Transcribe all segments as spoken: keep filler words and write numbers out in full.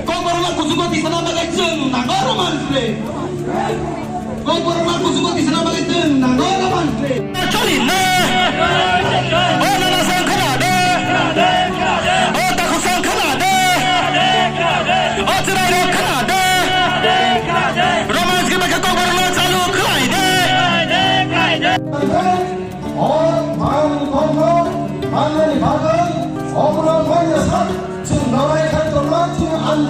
Kokborokno kuchugo tisana bagwi chwng nango Roman script. Kokborokno kuchugo tisana bagwi chwng nango Roman script. Choli no. O nana sang khna de. O takhuk sang khna de. O chwrai rok khna de. Roman script khe kokborokno chalu khlai de. O man kokborok manani bagwi oborok manya sak chwng nalai khai tongma chwng ang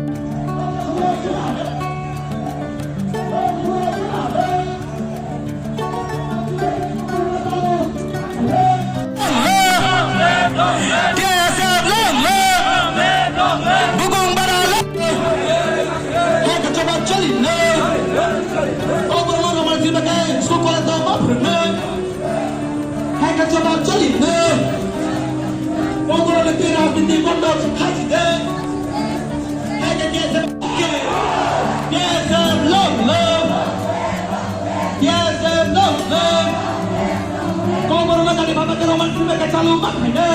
Hai ka jawab chali ne. Oborok ni twi rajniti bondo khaji de. Hai ka K S F, K S F long live. K S F long live. Oborok ni tani baba kero man sime ka chalu man hai ne.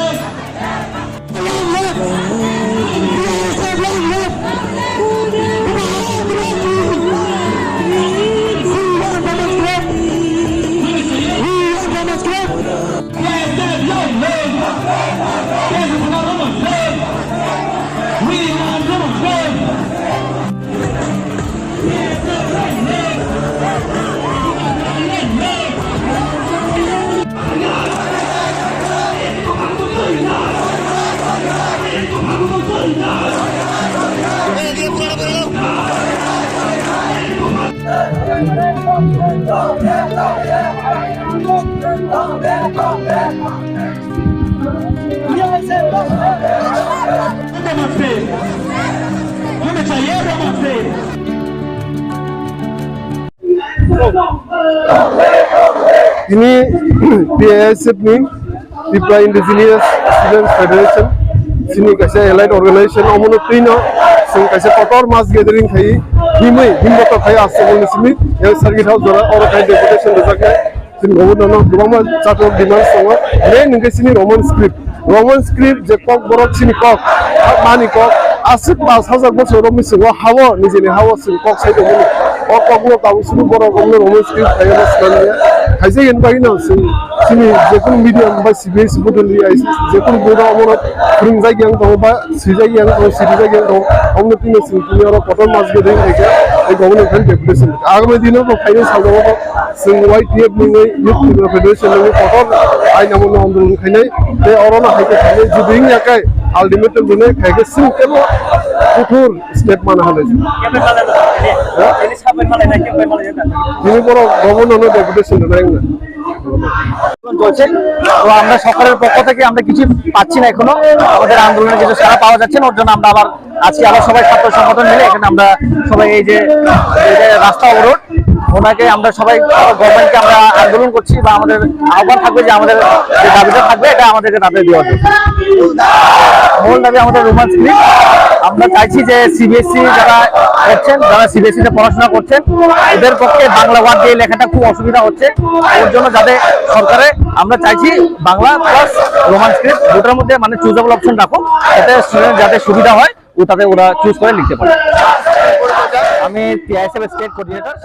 Tini T I S F ni, Tripura Indigenous Students Federation, chini kaisa allied organization, omono twino chwng kaisa kotor mass gathering khai, himwi, himboto khai aswk ni simi, yang circuit house jora, oro khai deputation rwjaknai. Chini governor no kwbangma chatok demands tongo, main hwnkhe chini Roman script. Roman script je kok borok chini kok, mani kok, aswk ba sajak bosor rok ni swngo hao, nijini hao chwng kok sai tongmani. O kok no tabuk simi borok rok no Roman script khaiyano swkang ya. Khaijak yani bagwi no chwng chini jekunu medium bai C B S E bodol ya jekunu boda omono phwrwngjak yang tongo ba swijak yang tongo, sirijak yang tongo. Omono tini chwng tini oro kotor mass gathering khaikha, tei governor khan deputation. Agami dino bo khainai salgo bo. Chwng Y T F ni wngwi Youth Tripura Federation ni wngwi kotor ain amano andolon khainai, tei oro no hai khe khainai, jodi wngya khe ultimatum rwnai, khai khe chwng teibo kuthur step mana halai. Ha? Tini borok governor no deputation rwnai wngna. চলছে। তো আমরা সকলের পক্ষ থেকে আমরা কিছু পাচ্ছি না এখনো, আমাদের আন্দোলনে কিছু সাড়া পাওয়া যাচ্ছে না, ওর জন্য আমরা আবার আজকে আবার সবাই ছাত্র সংগঠন মিলে এখানে আমরা সবাই এই যে, এই যে রাস্তা অবরোধ, ওনাকে আমরা সবাই, গভর্নমেন্টকে আমরা আন্দোলন করছি বা আমাদের আহ্বান থাকবে যে আমাদের যে দাবিটা থাকবে এটা আমাদেরকে তাদের দেওয়া হবে। মূল দাবি আমাদের রোমান স্ক্রিপ্ট। আমরা চাইছি যে সিবিএসই যারা করছেন, যারা সিবিএসই তে পড়াশোনা করছেন, ওদের পক্ষে বাংলা ওয়ার্ড দিয়ে লেখাটা খুব অসুবিধা হচ্ছে। ওর জন্য যাতে সরকারে আমরা চাইছি বাংলা প্লাস রোমান স্ক্রিপ্ট দুটোর মধ্যে মানে চুজেবল অপশন রাখো, যাতে স্টুডেন্ট যাতে সুবিধা হয়, ও তাতে ওরা চুজ করে লিখতে পারে। আমি টিআইএসএফ স্টেট কোঅর্ডিনেটর।